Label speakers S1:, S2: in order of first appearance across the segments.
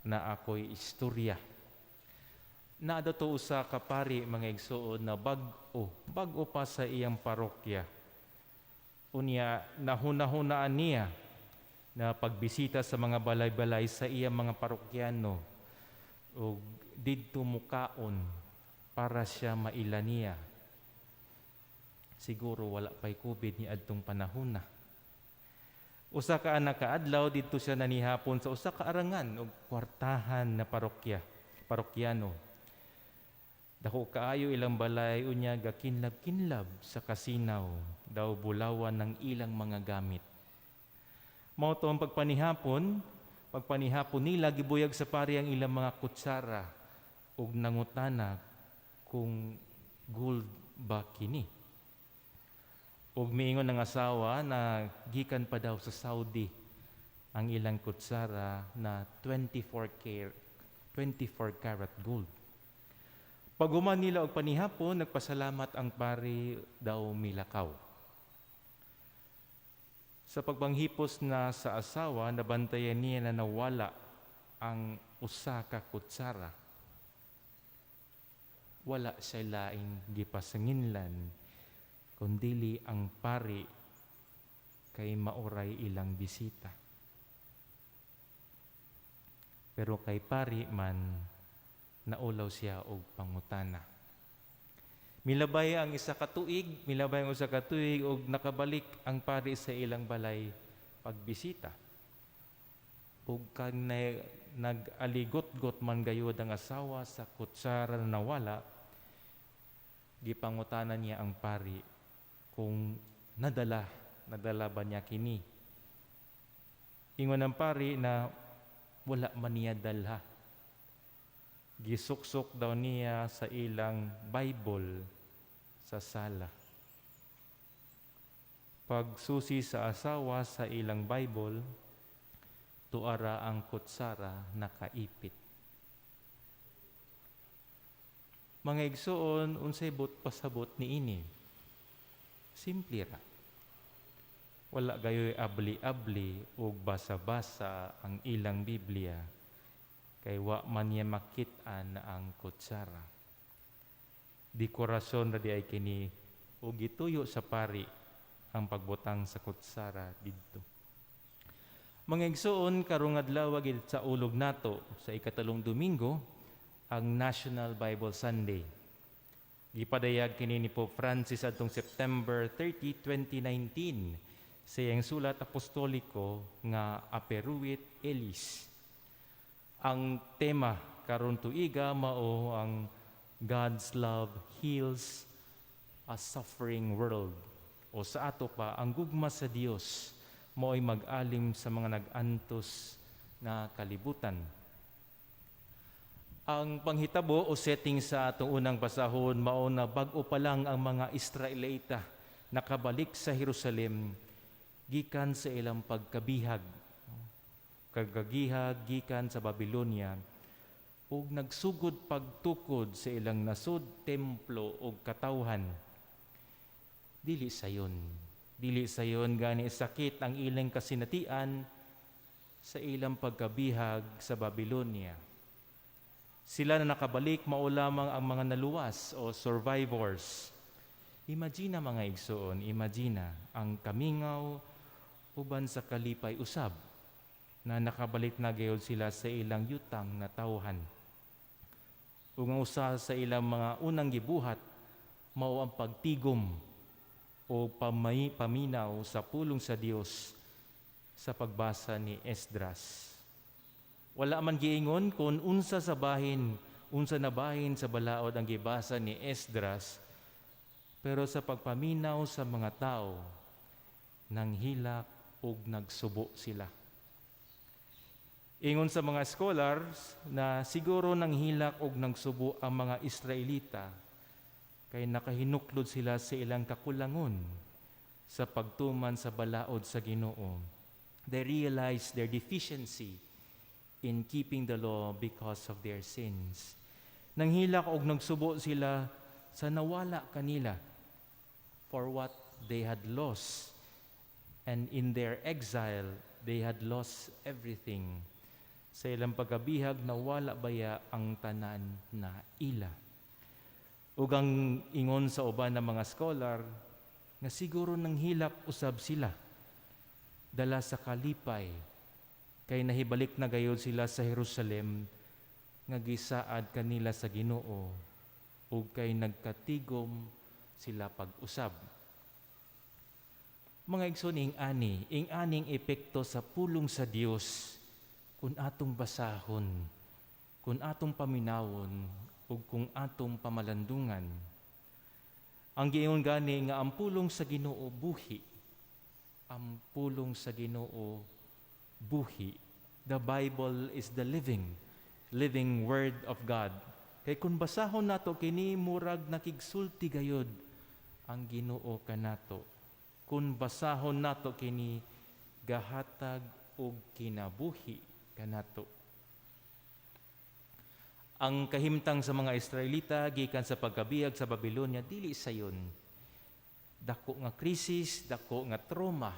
S1: Naa ko'y istorya. Naa daw usa ka pari, mga igsuon, na bag-o, bag-o pa sa iyang parokya. Unya nahuna-hunaan niya na pagbisita sa mga balay-balay sa iyang mga parokyano ug didto mukaon para siya maila niya. Siguro wala pa'y COVID ni adtong panahon na. Usa ka anak ka adlaw, didto siya nanihapon sa usa ka arangan og kwartahan na parokya, parokyano. Dako kaayo ilang balay, unya gakinlab-kinlab sa kasinaw, daw bulawan ng ilang mga gamit. Mao to ang pagpanihapon nila, gibuyag sa pari ang ilang mga kutsara ug nangutana kung gold ba kini. Ug miingon ang asawa na gikan pa daw sa Saudi ang ilang kutsara na 24 karat gold. Paghuman nila og panihapon, nagpasalamat ang pari, daw milakaw. Sa pagpanghipos na sa asawa, nabantayan niya na nawala ang usa ka kutsara. Wala siya laing gipasanginlan kundili ang pari kay mao ray ilang bisita. Pero kay pari man, naulaw siya og pangutana. Milabay ang isa ka tuig, milabay ang usa ka tuig og nakabalik ang pari sa ilang balay pagbisita. Ug kag na, nag-aligot-got man gayud ang asawa sa kutsara na nawala, gipangutana niya ang pari kung nadala ba niya kini. Ingon ang pari na wala man niya dalha. Gisuksok daw niya sa ilang Bible sa sala. Pagsusi sa asawa sa ilang Bible, tuara ang kutsara nakaipit. Mga igsuon, unsay buot pasabot niini? Simple ra. Wala gayoy abli-abli ug basa-basa ang ilang Biblia kay wa man niya makit-an ang kutsara. Dekorasyon ra di ay kini ug gituyo sa pari ang pagbutang sa kutsara didto. Mga igsuon, karong adlaw gid sa ulog nato sa ikatalong Domingo ang National Bible Sunday. Gipadayag kini ni Pope Francis adtong September 30, 2019 sa iyang sulat apostoliko nga Aperuit Illis. Ang tema karon tuiga mao ang "God's love heals a suffering world." O sa ato pa, ang gugma sa Dios mao'y mag-alim sa mga nag-antos nga kalibutan. Ang panghitabo o setting sa atong unang basahon mao na bag-o pa lang ang mga Israelita nakabalik sa Jerusalem gikan sa ilang pagkabihag. Kagagihag gikan sa Babylonia ug nagsugod pagtukod sa ilang nasod, templo ug katawhan. Dili sayon. Dili sayon, gani sakit ang ilang kasinatian sa ilang pagkabihag sa Babylonia. Sila na nakabalik mao lamang ang mga naluwas o survivors. Imagina, mga igsoon, imagina ang kamingaw uban sa kalipay usab na nakabalik na gayud sila sa ilang yutang na tawhan. Ug ang usa sa ilang mga unang gibuhat mao ang pagtigom o paminaw sa pulong sa Dios sa pagbasa ni Esdras. Wala man giingon kung unsa sa bahin, unsa na bahin sa balaod ang gibasa ni Esdras, pero sa pagpaminaw sa mga tao, nanghilak ug nagsubo sila. Ingon sa mga scholars na siguro nanghilak og nagsubo ang mga Israelita kay nakahinuklod sila sa ilang kakulangon sa pagtuman sa balaod sa Ginoo. They realized their deficiency in keeping the law because of their sins. Nanghilak og nagsubo sila sa nawala kanila, for what they had lost. And in their exile, they had lost everything. Sa ilang pagkabihag, nawala baya ang tanan na ila. Ug ang ingon sa uban ng mga scholar nga siguro nang hilak usab sila dala sa kalipay kay nahibalik na gayod sila sa Jerusalem nga gisaad kanila sa Ginoo ug kay nagkatigom sila pag-usab. Mga igsoon, ing aning epekto sa pulong sa Dios kung atong basahon, kung atong paminawon, ug kung atong pamalandungan. Ang giingon gani nga ang pulong sa Ginoo buhi. Ang pulong sa Ginoo buhi. The Bible is the living word of God. Kay kung basahon nato kini, murag nakigsulti gayod ang Ginoo kanato. Kung basahon nato kini, gahatag og kinabuhi kanato. Ang kahimtang sa mga Israelita gikan sa pagkabihag sa Babylonia dili sayon. Dako nga krisis, dako nga trauma,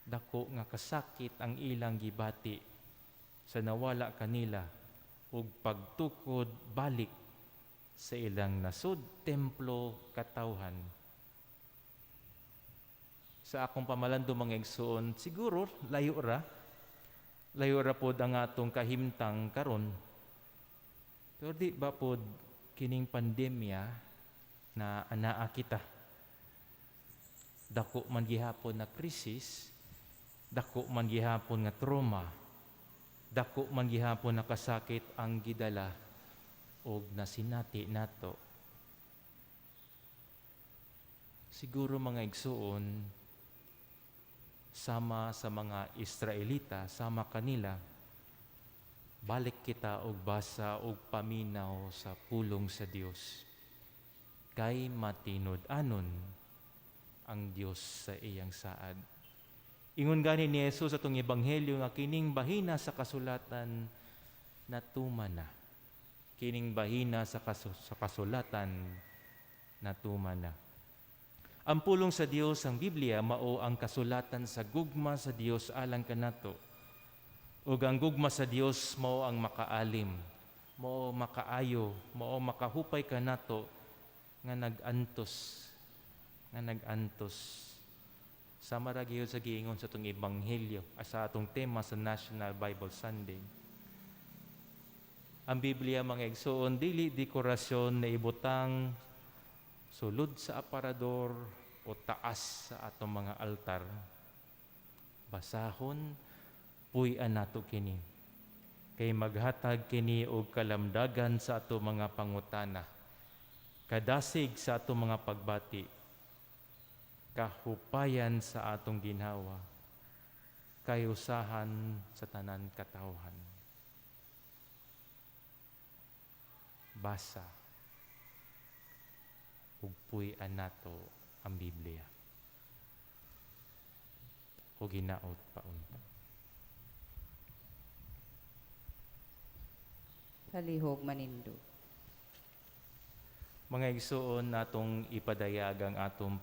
S1: dako nga kasakit ang ilang gibati sa nawala kanila ug pagtukod balik sa ilang nasod, templo, katawhan. Sa akong pamalando, mga igsoon, siguro layo ra. Layo ra pod ang atong kahimtang karon. Pero di ba pod kining pandemya na anaa kita? Dako man gihapon na krisis, dako man gihapon nga trauma, dako man gihapon na kasakit ang gidala og nasinati nato. Siguro, mga igsuon, sama sa mga Israelita, sama kanila, balik kita og basa og paminaw sa pulong sa Dios. Kay matinud-anon ang Dios sa iyang saad. Ingon gani ni Jesus atong ebanghelyo nga kining bahina sa kasulatan natuman na. Kining bahina sa kasulatan natuman na. Ang pulong sa Dios, ang Biblia, mao ang kasulatan sa gugma sa Dios alang kanato. Ug ang gugma sa Dios mao ang makaalim, mao makaayo, mao makahupay kanato nga nag-antos, nga nag-antos. Sama ra gyud sa giingon sa atong ebanghelyo, sa atong tema sa National Bible Sunday. Ang Biblia, mga igsoon, dili dekorasyon na ibutang sulod sa aparador o taas sa atong mga altar. Basahon, puy-an nato kini. Kay maghatag kini og kalamdagan sa ato mga pangutana, kadasig sa ato mga pagbati, kahupayan sa atong ginhawa, kayusahan sa tanan katawhan. Basa ug puy-an nato ang Biblia. O ginaot paunta.
S2: Palihog manindog.
S1: Mga igsoon, natong ipadayag ang atong